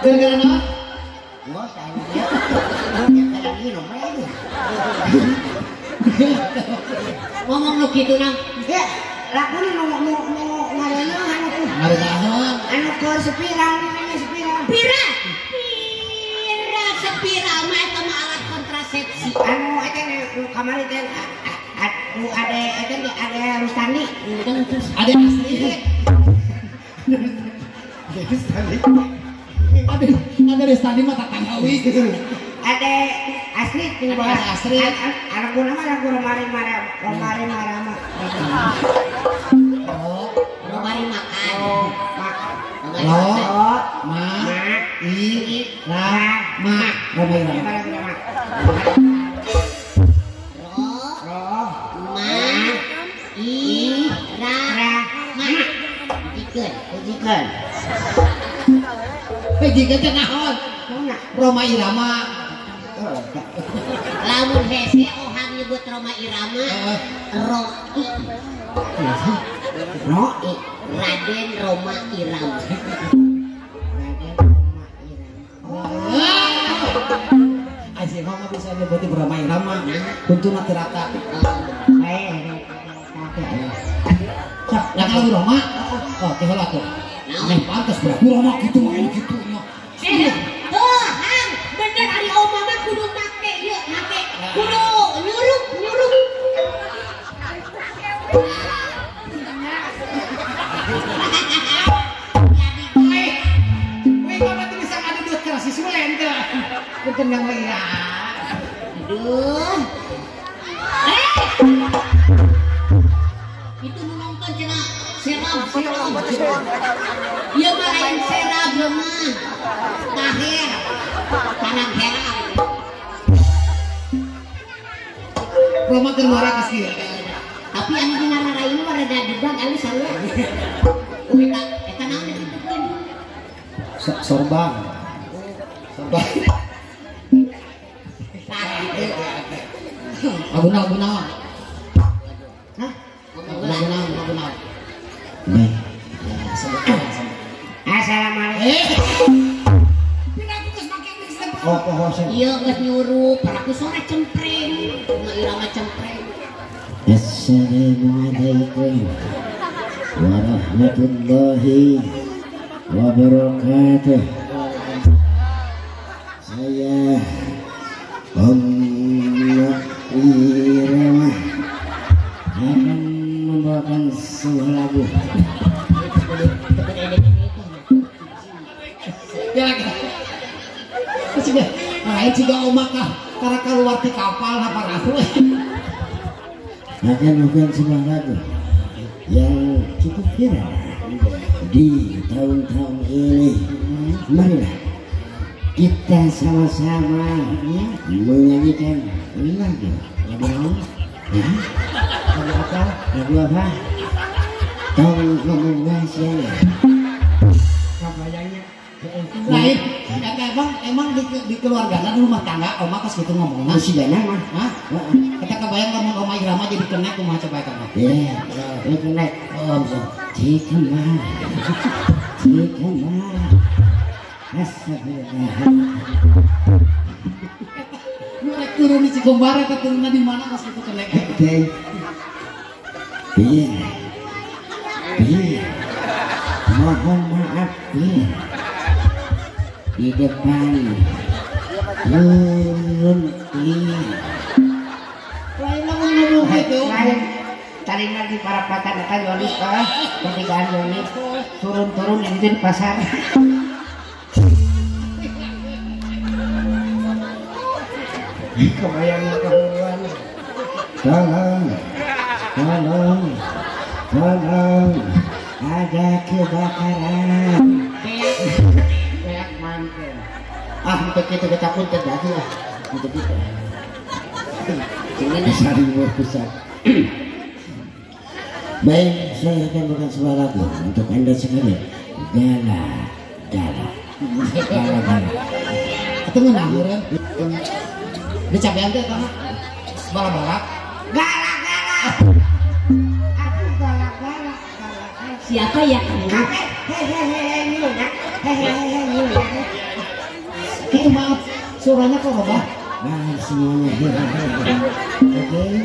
Gara-gara naon? Gua saya dia. Ya minum lagi. Ngomong lu kitu nang. Ya, laguna nu nu nu ngareuneuhan atuh. Ngareuneuhan. Anu keur spiral namanya spiral. Pira? Pira spiral mah eta mah alat kontrasepsi. Anu eta nu kamari teh nu ade eta teh ade Rustandi. Ade asli. Rustandi. Ade ade Rustandi mah tatanggawi. Ade asli tinggal asli. Lagu nama lagu Romari Marama. Romari Marama. Oh, Romari makan. Ro, ma, i, ra, ma. Romari Marama. Ro, ma, i, ra, ma. Hijikeun, hijikeun. Hijikeun teh naon? Roma Irama. Lamun hese ohang nyebut Roma Irama, Roi. Roi, Raden Roma Irama. Raden Roma Irama. Aji Roma bisa nyebut Roma Irama. Kuntuna teu rata. Sok, lagu Roma. Oh, teh heula tuh. Nah, pantes berarti Roma kitu mah kitu nya. Tuh, hang, bener ari oma mah kudu make ieu, make kudu nyurup, nyurup. Weh, mama tuh bisa ngadu duit keras si Sulen tuh. Punten yang lagi ya. Aduh. Itu nu nonton cenah serab, serab. Ieu mah lain serab ieu mah. Taher. Tanang herang. Roma keur ngora geus kieu. Tapi anu di ngaran mah rada debag alus sarua. Eta eta naon ditukeun? Sorban. Sorban. Lagu naon, lagu naon? Hah? Lagu naon, lagu naon? Baik. Assalamualaikum. Iya geus nyurup, paraku sore cempreng, irama cempreng. Assalamualaikum warahmatullahi wabarakatuh. Saya Om Irama akan membawakan sebuah lagu. Ya lagi. Lain juga oma kah karena keluar di kapal apa rahu. Akan melakukan sebuah lagu yang cukup viral di tahun-tahun ini. Marilah kita sama-sama menyanyikan lagu. Lagu apa? Lagu apa? Lagu apa? Tong ngomong siapa? Kabayangnya. Lain, emang di keluarga di rumah tangga oma pas gitu ngomongna. Sigana mah. Hah? Kita kebayang ngomong oma Irama jadi kena kumaha coba eta mah. Iya, ini kena. Oh, bisa. Cikema. Cikema. Astagfirullah. Nu rek turun di Cigombar eta turunna di mana pas gitu kena. Iya. Iya. Mohon maaf, iya. Di depan turun iya. Lain lamun ngomong gitu. Lain cari lagi para pacar eta Yoni ah, pertigaan Yoni turun-turun ini di pasar. Kebayang kehuan. Tolong, tolong, tolong, ada kebakaran. Kayak mantel. Ah, untuk itu kita pun terjadi lah. Untuk itu. Besar. Baik, saya akan buka sebuah lagu untuk Anda sekalian. Gala, gala, gala, gala. Itu ngenahuran. Dicapean teh eta mah. Bala-bala. Gala, gala. Aku gala, gala, gala. Siapa ya kamu? Hehehe, hehehe, hehehe. Itu maaf, suaranya kok robah. Nah, semuanya. Oke.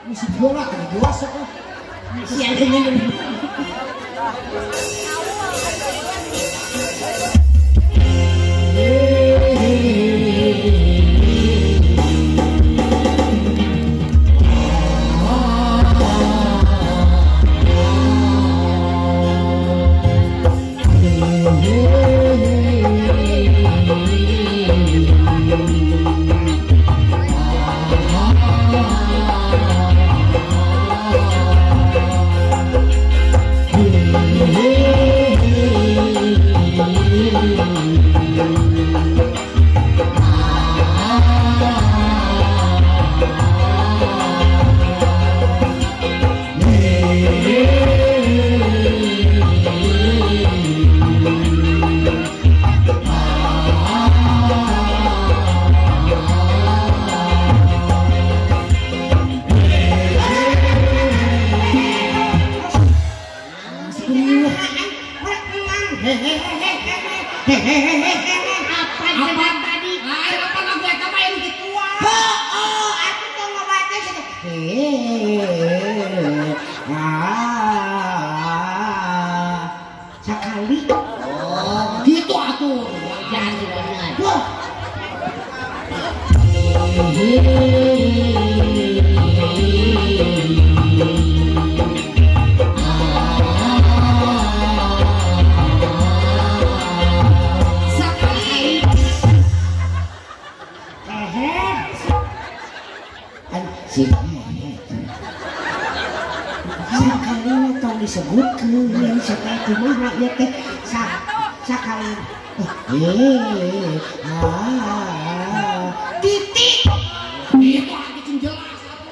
Musik bola kan dewasa kok. Siang ini. Apa tadi? Apa lagu eta mah anu gituan? Heuh, atuh tong ngobatna cenah. Sakali. Oh, gitu atuh. Jangan bener. Wah. Sakali tong disebutkeun siapa kumaha ieu teh sakali titik itu atuh cing jelas atuh.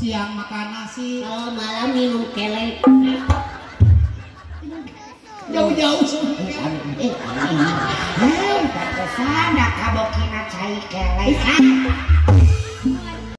Siang makan nasi, kalau malam minum kelek. Jauh-jauh semua. Pantesan da kabokina cai kelek.